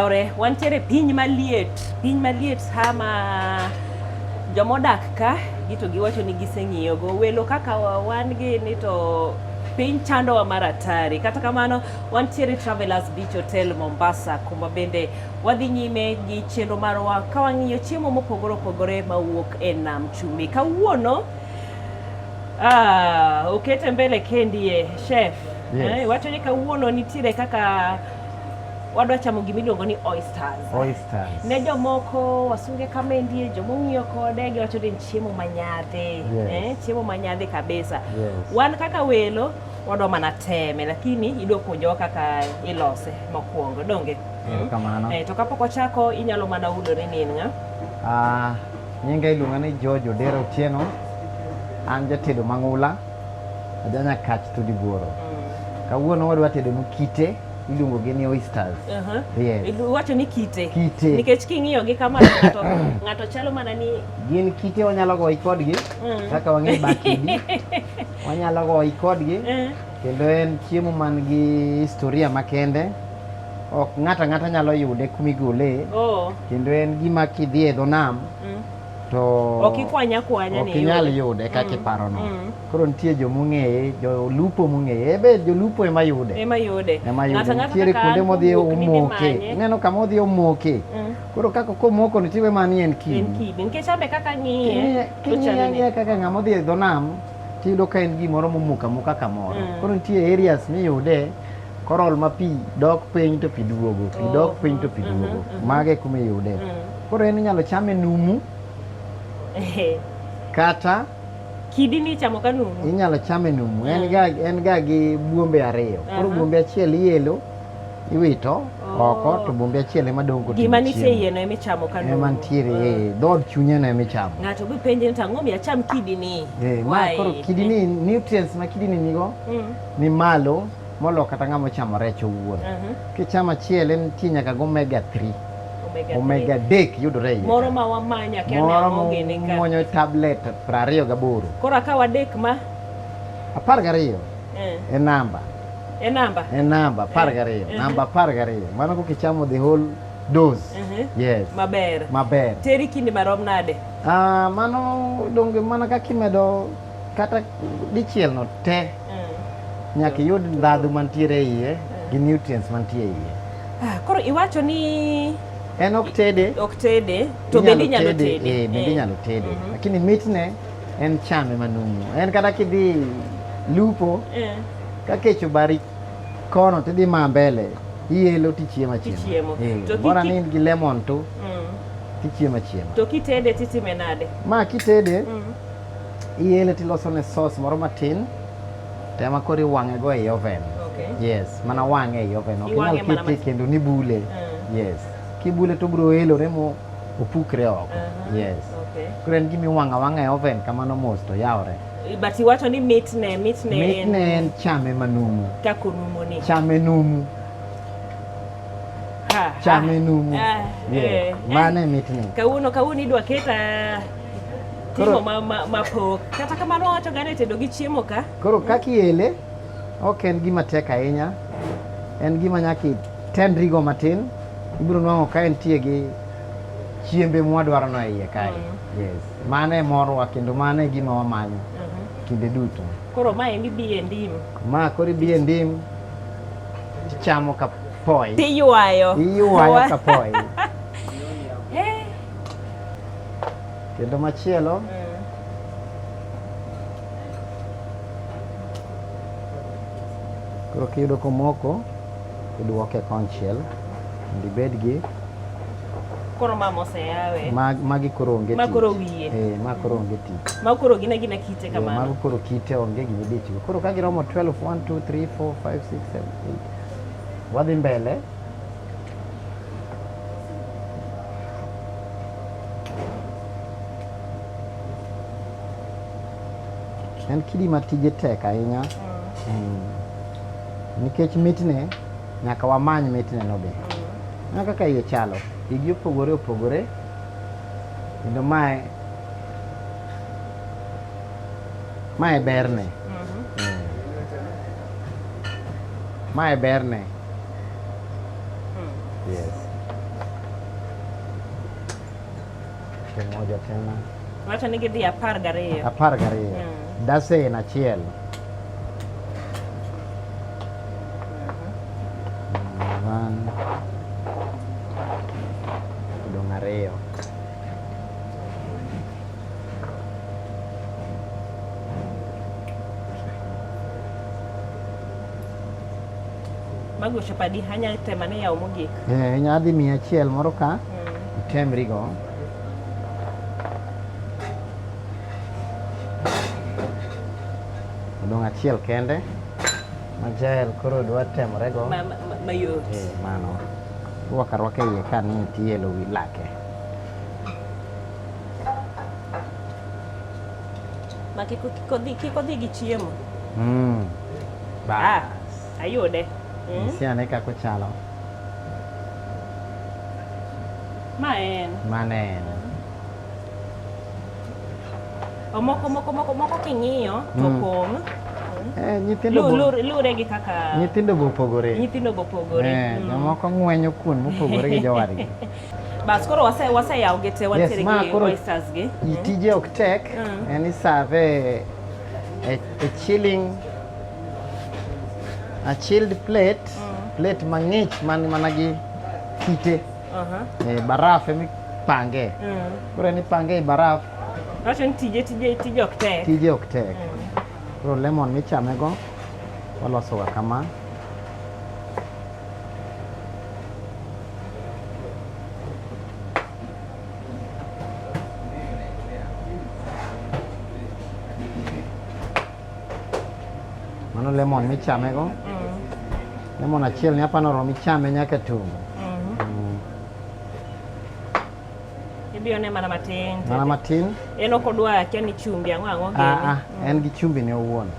Oyawre, wantiere piny maliet, piny maliet sama jomodak ka gito giwacho ni giseng'iyogo welo kaka wan gi ni to piny chandowa mar atari. Kata kamano wantiere Travelers Beach Hotel Mombasa kuma bende wadhi nyime gi chenro marwa ka wang'iyo chiemo mopogore opogore mawuok e nam chumbi. Kawuono okete mbele kendie chef. Yes. Wacho ni kawuono nitiere kaka wadwa chamo gima iluongo ni oysters. Oysters. Ne jomoko wasunge kamendie jomong'iyo kode giwacho ni en chiemo manyadhi. Yes. Chiemo manyadhi kabisa. Yes. Wan kaka welo wadwa mana teme lakini idwa puonjowa kaka ilose mokwongo donge? Erokamano. To kapok wachako inyalo mana ulori ni in ng'a? Nyinga iluonga ni George Odero Otieno. An jatedo mang'ula, aja Nyakach Tudi Buoro. Kawuono wadwa tedo nu kite iluongo gi ni oysters. Yes. Iwacho ni kite. Kite. Nikech king'iyo gi kama ng'ato chalo mana ni gin kite wanyalo goyi kodgi kaka wang'e bakidi. Wanyalo goyi kodgi kendo en chiemo man gi historia makende. Ok ng'ato ang'ata nyalo yude kumigole. Kendo en gima kidhi e dho nam to ok ikwanya kwanya ni ok inyal yude kaka iparono. Koro nitie jomong'eye, jolupo mong'eye, be jolupo ema yude. Ema yude. Ema yude. Ng'ato ang'ata Nitiere kaka kuonde an modhi kowuok ni dhi omoke. manye. Ineno kama odhi omoke. Koro kaka komoko nitie ma ni en kidi. En kidi. Nikech ambe kaka ng'iye, to King'iye chalo ni- ang'iya kaka ng'ama odhi e dho nam, tiyudo ka en gimoro momoko amoka kamoro. Koro nitie areas miyude coral ma pi dok piny to pi duogo, pi dok piny to pi duogo. Mago e kuma iyude. Koro en inyalo chame numu kata kidi ni ichamo ka numu. Inyalo chame numu. En ga gi buombe ariyo. Koro buombe achiel iyelo, iwito oko, to buombe achiel ema dong' koting'o Gima nitie chiemo. iye no ema ichamo ka numu. Ema nitiere e dhood chunye no ema ichamo. Ng'ato bi penje ni to ang'o miyo acham kidi ni? Ma Why? koro kidi ni nutrients ma kidi ni nigo ni malo molo kata ng'ama ochamo rech owuon. Kichamo achiel en nitie nyaka gi omega 3. Omega Omega 3. 3 yudore e iye. Moro ma wamanya kia ni Moro ang'o gini ka. muonyo tablet 28. Koro akaw adek ma 12 e namba. E namba? E namba 12. Namba 12. Mano kok ichamo the whole dose. Yes. Maber. Maber. Teri kinde marom nade? Mano donge mana kaka imedo kata dichiel no te. Nyaka iyud ndhadhu mantiere e iye gi nutrients mantie e iye. Koro iwacho ni en ok tede. Ok tede, to bende inyalo tede. Bende inyalo tede. Lakini mitne en chame manumu. En kata kidhi lupo, ka kech obari kono tidhi ma mbele, iyelo tichiemo achiema. Tichiemo. To Bora ni in gi lemon to tichiemo achiema. To kitede titime nade? Ma kitede, iyele tiloso ne sauce moro matin. Tema koro iwang'e go ei oven. Yes, mana wang'e ei oven. Ok inyal kete kendo ni bule. Yes. Kibule to biro elore mo opukre oko. Yes. Koro en gima iwang'o awang'a e oven kamano mos to yawre. But iwacho ni mitne, mitne en Mitne en chame manumu. Kaka onumu ni. Chame numu. Chame numu. Yes. Mano e mitne. Kawuono, kawuono idwa keta timo mapok. Kata kamano wawacho gane tedo gi chiemo ka. Koro kaka iele, ok en gima tek ahinya. En gima nyaka itendrigo matin. Ibiro nwang'o ka entie gi chiembe mwadwaro no e iye kae. Yes. Mano e morwa kendo mano e gima wamanyo kinde duto. Koro ma ema ibiye ndim. Ma koro ibiye ndim, tichamo ka poi. Tiywayo. Iywayo ka poi. Kendo machielo. Koro kiyudo komoko, iduoke konchiel mondo ibed gi Koro ma moseyawe. Magi koro onge Ma tich. koro wiye. Ma koro onge tich. Ma koro gin agina kite kamano. Mago koro kite onge gima idichgo. Koro ka giromo 12, 1, 2, 3, 4, 5, 6, 7, 8. Wadhi mbele. En kidi ma tije tek ahinya. Nikech mitne, nyaka wamany mitne no be. Mana kaka iye chalo, igi opogore opogore. Kendo mae berne. Mae berne. Yes. Tuweke moja tena. Wacho ni gidhi 12. 12. Dasen achiel. One. Odong' 2. Mago ochopo adi? Anya temo ane yawo mogik. Inya dhi 100 moro ka. Itemrigo. Odong' achiel kende. Ma Jael koro dwa temorego. Mayot. Mano. Rwako arwaka iye ka ni tielo wi lake. Ma kik odhi gi chiemo. Bas. Ayude. Nyisi ane kaka ochalo. Ma en. Mano en. Moko king'iyo to pong'. Lure gi kaka nyithindo bo opogore. Nyithindo bo opogore. Jomoko ng'wenyo kuon mopogore gi jowadgi. Bas koro waseyawo gi te, wantiere gi oysters gi. Tije ok tek, en isave e chilling a chilled plate, plate mang'ich man mana gi kite. Baraf emipange. Koro en ipange e baraf. Wacho ni tije ok tek. Tije ok tek. Koro lemon michamego walosoga kama. Mano lemon michamego. Lemon achiel ni apano oromo ichame nyaka tum. Ibiro ne mana matin. Mana matin. En ok odwa akia ni chumbi ang'o ang'o gini. En gi chumbi ne owuon.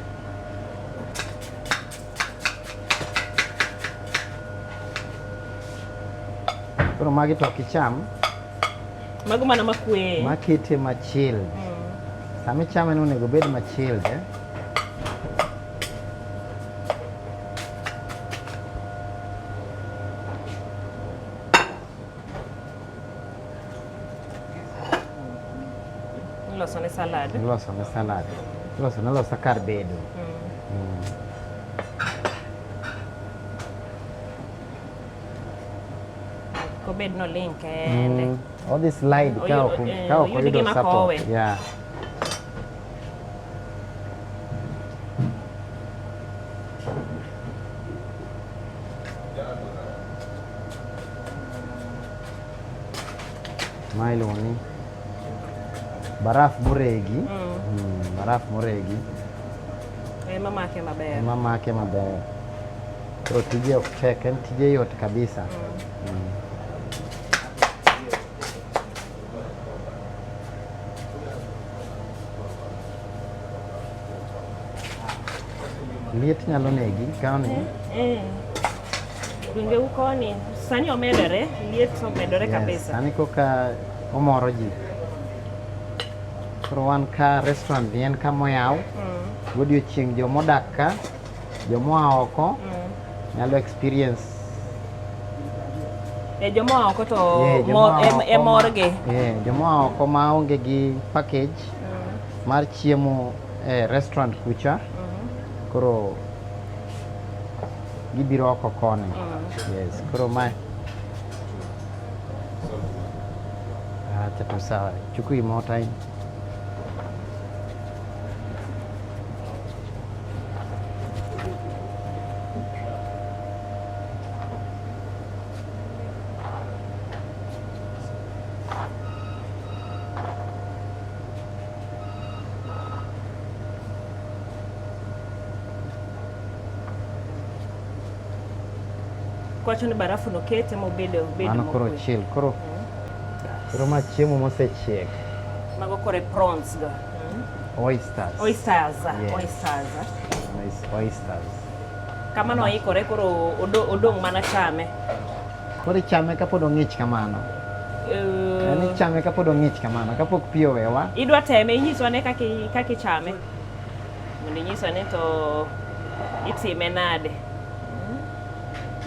Koro magi to ok icham. Mago mana makwe. Makete ma chilled. Sama ichame no onego obed ma chilled. Iloso ne salad. Iloso ne salad. Iloso ne loso kar bedo. Kobed no link kende. Odhi slide ka ok oyud oyudo gima support. kowe. Yeah. Ma iluongo ni baraf moregi. Baraf moregi. Ema make maber. Ema make maber. Koro tije ok tek, en tije yot kabisa. Liet nyalo negi koni. Gwenge u koni sani omedore, liet omedore kabisa. Sani koka omoro ji. Koro wan ka restaurant ni en kama oyaw. Godiochieng' jomodak ka, jomoa oko nyalo experience. Jomoa oko to e morgi. Jomoa oko maonge gi package mar chiemo e restaurant kucha. Koro gibiro oko koni. Yes, koro mae. Acha tu sawa. Chukui more time. Kwacho ni barafu no kete mobedo bedo Mano koro mokwe. chill. Koro koro ma chiemo mosechiek. Mago kore prawns go. Oysters. Oysters. Yes. Oysters. Oysters. Kamano oikore koro odong' mana chame. Koro ichame kapod ong'ich kamano. En ichame kapod ong'ich kamano, kapok pi owewa. Idwa teme, inyiswa ne kaka ichame. Mondo inyiswa ne to itime nade.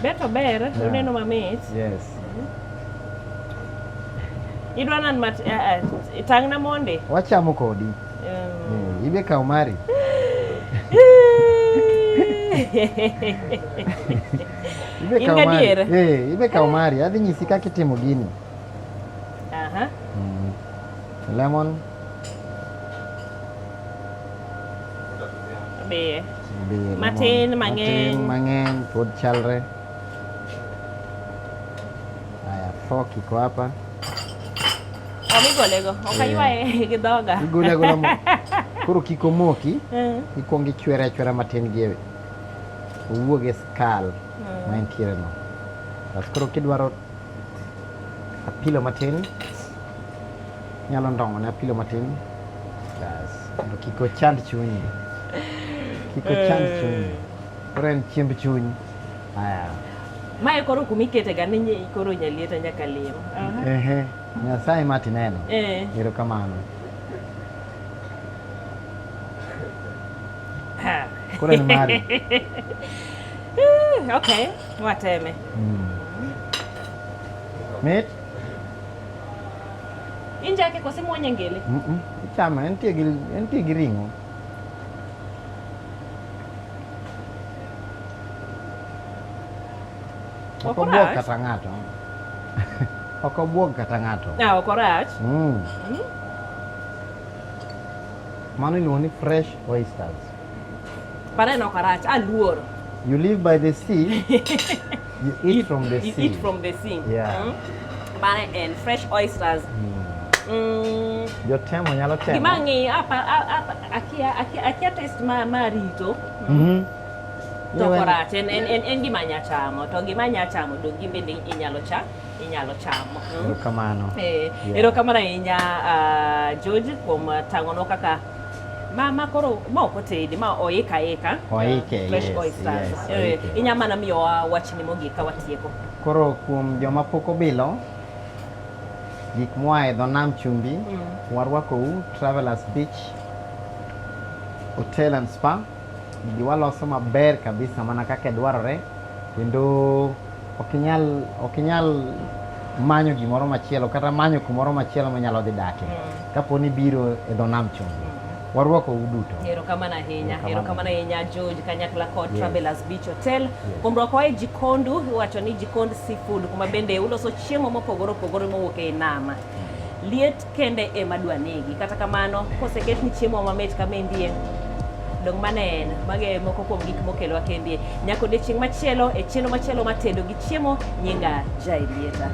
Ber to ber, oneno mamit. Yes. Idwa nan mat eh, eh, tang'na monde. Wachamo kodi. Ibe kaw mari. Ibe In kaw mari. gadier? Eh, ibe kaw mari. Adhi nyisi kaka itimo gini. Aha. Lemon. Be. Be lemon. Matin, mang'eny. Matin, mang'eny, pod chalre. Haya, fork iko hapa. Omigolego. Ok aywaye gi dhoga. Igole agola mo. Koro kik omoki, ikuongo ichwere achwera matin gi owuog e skal ma entiere no. Bas koro kidwaro apilo matin, inyalo ndong'o ne apilo matin. Bas, mondo kik ochand chunyi. Kik ochand chunyi. Koro en chiemb chuny. Aya. Mae koro kumikete ga ni koro nyalieta nyaka lim. Aha. Ehe. Nyasaye ma tineno. Eh. Erokamano. Ha. Koro en mari. Okay, wateme. Mit? Injake kose muonye ngili? Mm-mm. Ichame, entie gi ring'o. Ok Ok obuog orach. kata ng'ato. Ok obuog kata ng'ato. Ah, ok orach. Mano iluongo ni fresh oysters. Pare no ok orach. Aluoro. You live by the sea, you eat from the You sea. eat from the sea. Yeah. Mano en fresh oysters. Jotemo nyalo temo. Gima ang'eyo, akia taste ma rito. To ok orach. En gima anya chamo. To gima anya chamo dong gin bende inyalo inyalo chamo. Erokamano. Yeah. Erokamano ahinya George kuom tang'onwa kaka ma koro ma ok otedi ma oik aika. Oike, fresh yes, oysters. yes, oike. Inya mana miyowa wachni mogik ka watieko. Koro kuom joma pok obilo gik moa e dho nam chumbi, warwakou Travelers Beach Hotel and Spa. Gigi waloso maber kabisa mana kaka dwarore kendo ok inyal manyo gimoro machielo kata manyo kumoro machielo minyalo dhi dake kapo ni biro e dho nam chumbi. Warwakou duto. Erokamano ahinya. Erokamano. Erokamano ahinya George kanyakla kod Yes. Travelers Beach Hotel. Yes. Kuom rwakowa e jikondu, iwacho ni jikond seafood kuma bende uloso chiemo mopogore opogore mowuok ei nam. Liet kende ema dwa negi. Kata kamano, koseket ni chiemo mamit kamendie, dong' mano en. Mago e moko kuom gik mokelwa kendie. Nyaka odiechieng' machielo e chenro machielo mar tedo gi chiemo, nyinga Jaelieta.